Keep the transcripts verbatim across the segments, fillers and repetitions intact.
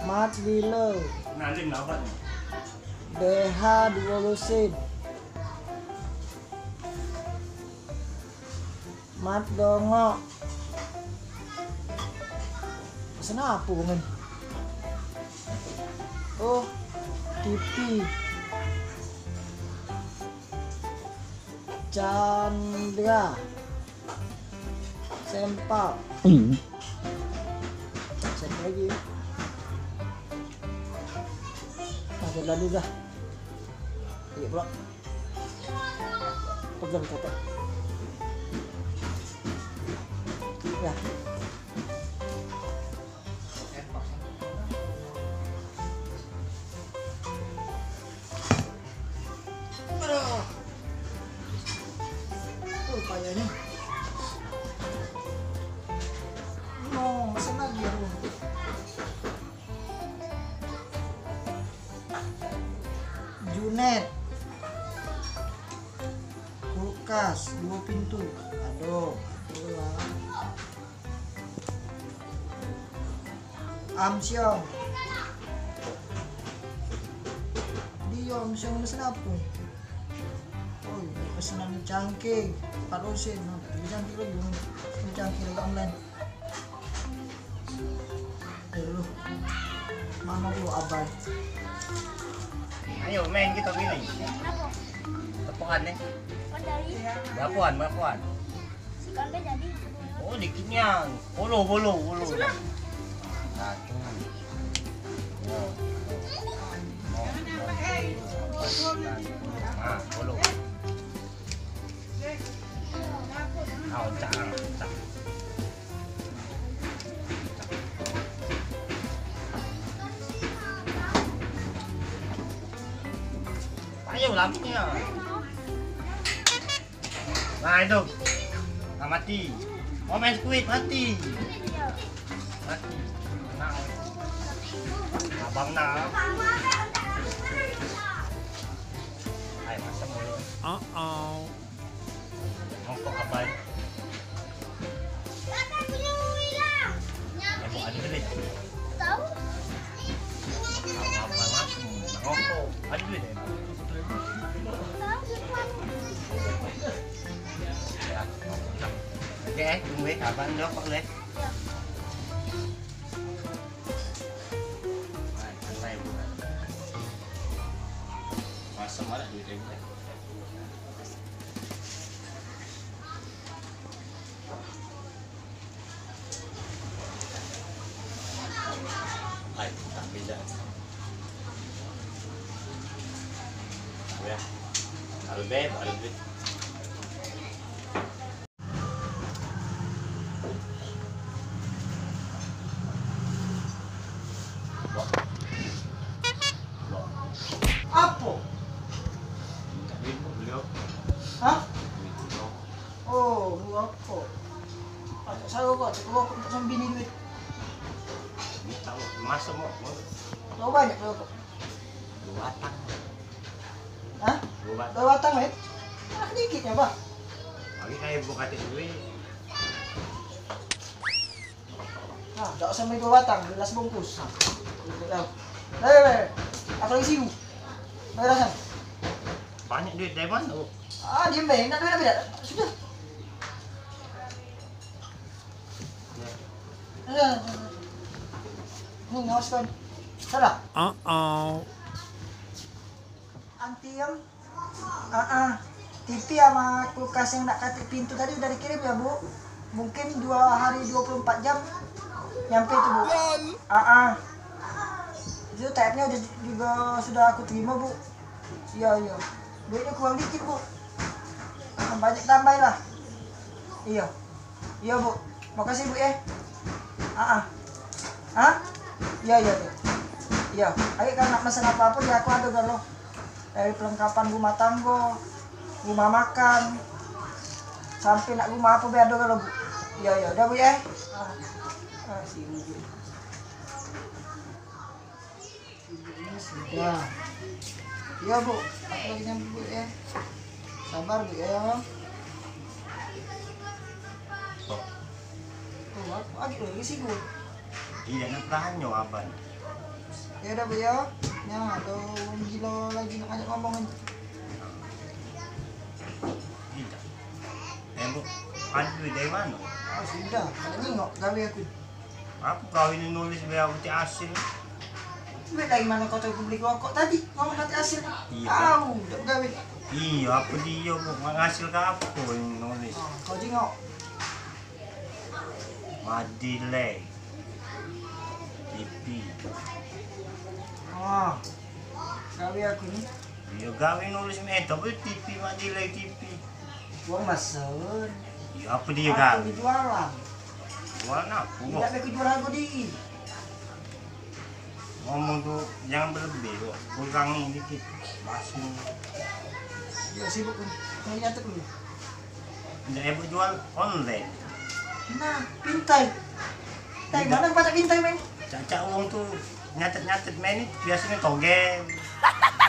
Mat bilo. Naling labat ni. B H duo lusin. Mat dongok. Pesen apo, Bang? Oh, T V. Chandra. Sempak. Hmm. Cek lagi. Ada lalu dah. Iya, bro. Pegang kotak. Ya. Aduh. Tuh kayaknya. No, mesen lagi, aduh. Junet. Kulkas duo pintu. Aduh, aduh lah. Amsyong. Dio Amsyong mesen apo? Oh, pesenan cangkir. Empat lusin. Nah, cangkir lagi. Cangkir lagi online. Ayo lu. Mano dulu, Abang? Ayo, main kita pilih. Kenapa? Tepukan nih. Kan dari. Berapuan, berapuan? Sekarang jadi. Oh, dikit nian. Polo, polo, polo. Sudah. Satu. Dua. Ah, polo. Ah, oncak, oncak. Ayo, lampunya. Nah, itu. Nah, mati. Oh, main squid, mati. Mati. Nah. Abang nah. Ayo, masam dulu. Uh-oh. Ngokok abai. Ngokok ado duit. Abai masuk ngokok. Ado duit. Oke, eh, tunggu eh, abang ngokok dulu eh. Santai. Masam ado duit eh. Hai, tak bisa. Ya. Kalau be, baru duit. Apo? Hah? Oh, beli rokok. Pacak sayo kok, cek rokok untuk sama bini duit. Ini tahu, masa mau, mau. Tahu banyak rokok? Dua batang. Hah? Dua batang. Dua batang, weh? Anak dikit ya, Bah? Lagi kayak buka duit. Nah, dak usah beli dua batang, beli las bungkus. Nah. Dah, dah, dah. Apa lagi siu? Bayar sana. Banyak duit dari mana? Ah, diem be, nak duit apa dak? Sudah. Ya. Dah, dah, dah. Ni, ngawas kan. Salah. Uh-oh. Anti yang Ah, ah. T V ama kulkas yang dak katik pintu tadi udah dikirim ya, Bu? Mungkin dua hari dua puluh empat jam nyampe itu, Bu. Ah, ah. Itu T M-nya udah juga sudah aku terima, Bu. Iya, iya. Duitnya kurang dikit, Bu. Ah, banyak tambahin lah. Iya. Iya, Bu. Makasih, Bu, ya. Ah, ah. Hah? Iya, iya, iya. Iya. Ayo, kalau nak mesen apa-apa, di aku ada galo. Dari pelengkapan rumah tangga, rumah makan, sampai nak rumah apa be ado galo, Bu. Iya, iya. Udah, Bu, ya. Ah. Ah, si Bu. Ibu ini sudah. Iya, Bu. Aku lagi nyambut, Bu, ya. Sabar, Bu, ya. Oh, aku lagi sibuk. Iya, nak tanyo abang. Ya udah, Bu, ya. Nah, tu gilo lagi nak ajak ngomong ni. Gilo. Eh, Bu, ado duit dari mano? Ah, sudah, kada nengok gawe aku. Apo kau ini nulis biar putih asin? Duit dari mano kau tahu aku beli rokok tadi? Ngomong mati asin. Iyo. Au, dak gawe. Iyo, apo dio, Bu? Ngasil ke apo ini nulis? Ah, kau jengok. Madiley. T V. Ah, gawe aku ni. Iyo, gawe nulis metok, T V, Madiley T V. Wong mesen. Iyo, apo dio gawe? Aku jualan. Jualan apo, Bu? Dak ado jualan aku di. Ngomong tu jangan berlebih, Bu. Kurangi dikit. Masuk. Yo, sibuk ni. Kau nyatet dulu. Ndak, ibu jual online. Nah, pintai. Dari mano pacak pintai, men? Cak-cak wong tu nyatet-nyatet, men, biasonyo togel.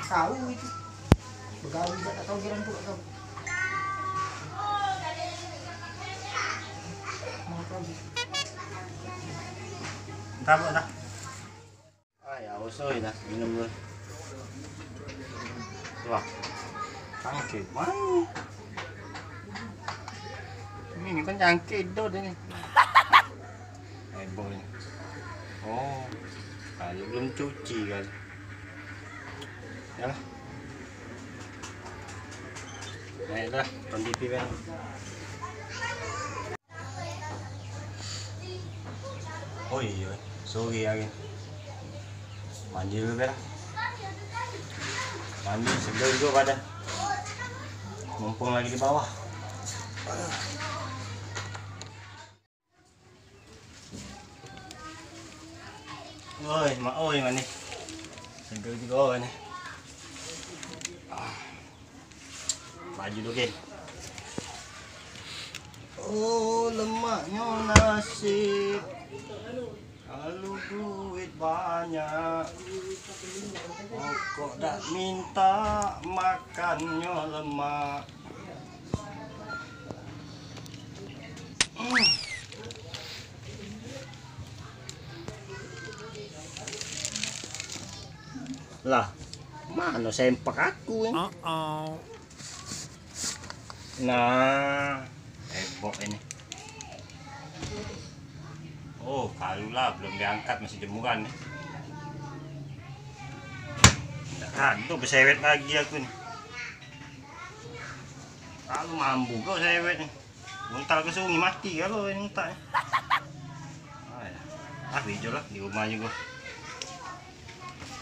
Tahu itu. Begawi dak tahu geran tu, kau. Mau tahu. Entar, Bu, dah. Ah, ya, usoi dah, minum dulu. Wah, cangkir. Wah. Ini kan cangkir dot ini. Heboh ini. Oh, kalau belum cuci kan. Yalah. Naiklah, kondisi kan. Oh iyo, sore hari. Mandi dulu, Bel. Mandi segar jugo badan. Mumpung lagi di bawah. Oi, mak oi, mani. Segar jugo ni. Ah. Baju tu, Kin. Oh, lemaknyo nasib. Kalu duit banyak, pokok dak minta, makannyo lemak. Lah, mano sempak aku ni? Nah, heboh ini. Oh, kalu lah, belum diangkat, masih jemuran ni. Ndak ado besewet lagi aku ni. Kalu mambu kau sewet ni. Muntal ke sungai mati kalu ini muntal. Ah, ya. Ah, hijau lah di rumah jugo.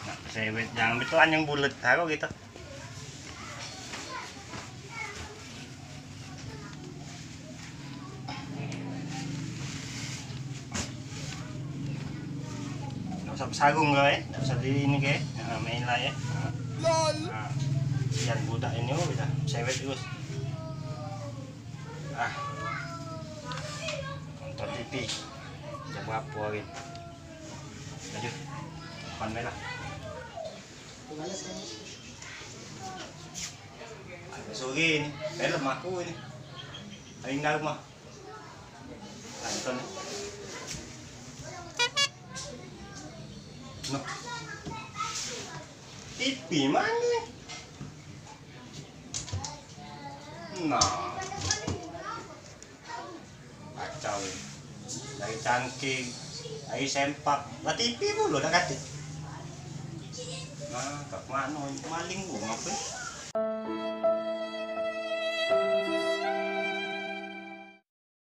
Nak sewet jangan betulan yang bulat. Aku gitu. Dak usah besarung kau, eh. Dak usah di ini ke. Ha, main lah, eh. Ha. Ha. Sian budak ini, oh, dah sewet terus. Ah. Nonton T V. Jam berapo hari? Aduh. Depan bae lah. Sore ni, film aku ni. Paling dalam mah. Nonton. Noh. T V mano? Nah. Kacau ni. Dari cangkir, dari sempak, lah T V pulo dak katik. Nah, tak mano maling pun apo?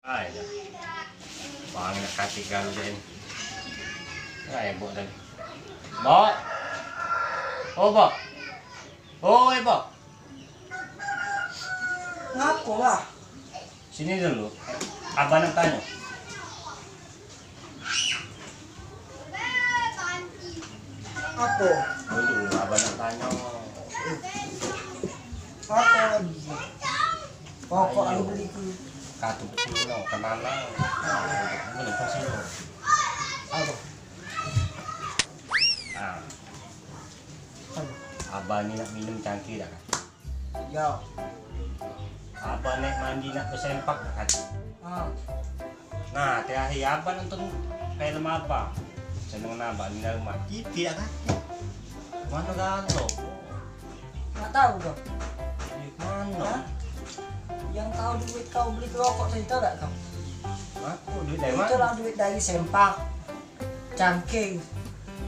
Ai dah. Bang nak katik galu dah ni. Ai, bok dah. Bok. Oh, bok. Oh, eh, bok. Ngapo lah? Sini dulu. Abang nak tanyo. Apo? Dulu, abang nak tanyo. Apo lagi? Pokok aku beli tu. Kartu kecil no, kenal lah. Nah, ini pasti lo. Apo? Nah. Apo? Abang ni nak minum cangkir dah. Yo. Abang naik mandi nak besempak dah kan. Ah. Nah, terakhir abang nonton film apa? Seneng nambah ni dalam mati, tidak kaki. Mana galo? Nggak tahu kau. Di mana? Hah? Yang tahu duit kau beli rokok tadi, tahu nggak kau? Aku duit dari mana? Itulah duit dari sempak, cangkir,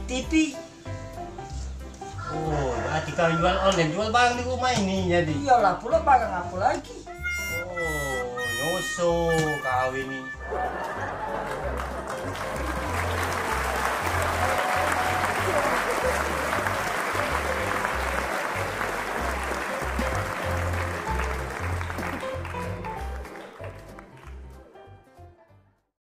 T V. Oh, berarti kau jual online, jual barang di rumah ini jadi. Iyalah, pula barang apa lagi? Oh, nyoso kau ini.